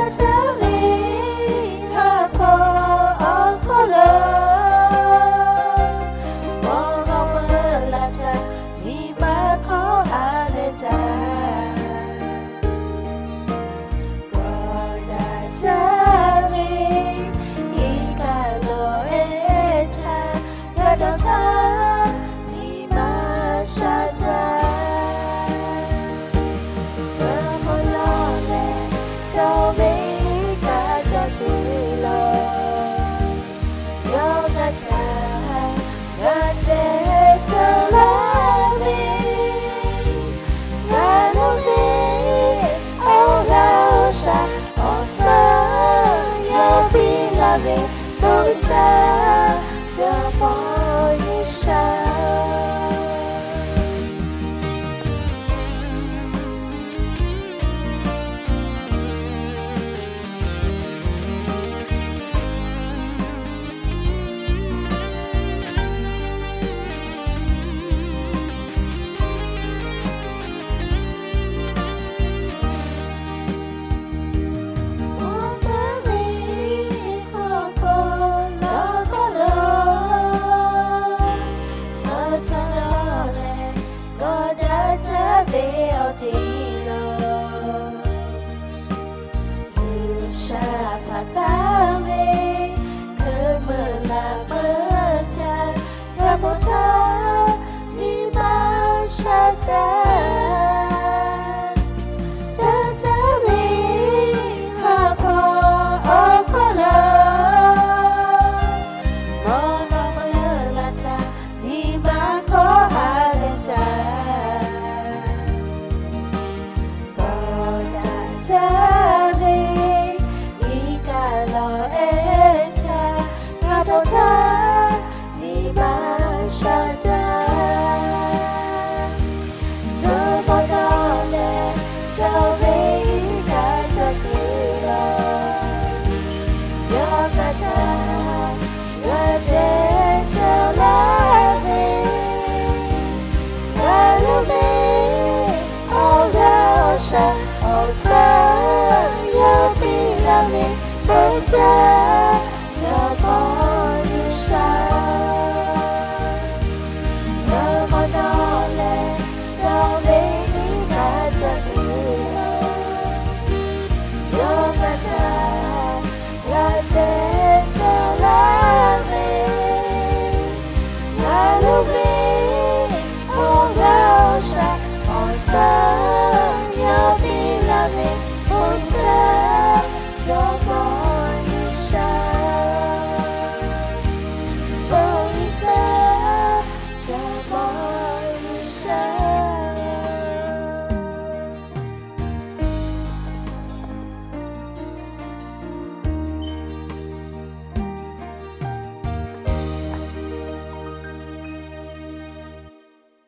G'uiˬsha ve ha hpawˇ awˬ hk'aw lo, mawˬ g'awˇ meuˇ laˬ htaˇ miˬ ma hkawˇ ha leh htaˇ, kawˬ daꞈ jaˇ ve iˉ kaˆ lawˬ ehˉ htaˇ, g'a dawˇ htaˇ miˬ ma sha jaˇ. Suh mawˇ nawˬ lehˬ, chaw ve kaꞈ ca kuiˬ lawˬ. Yawˇ g'a caˇ, g'a ceh tcuh laˇ ve, ngaˬ hui ve awˬ g'aˇ awˬ shaˍ awˬ suhˉ yawˇ piˇ laˇ ve, bon caˇ Jawˇmawˇ G'uiˬsha. Mawˬ tcuhˉ ve hk'aw hk'aw lawˬ hkawˇ lawˬ, suh caˇ nawˬ lehˬ, kawˬ daꞈ jaˇ ve awˬ te lawˬ. G'uiˬsha hpaˍ htaˇ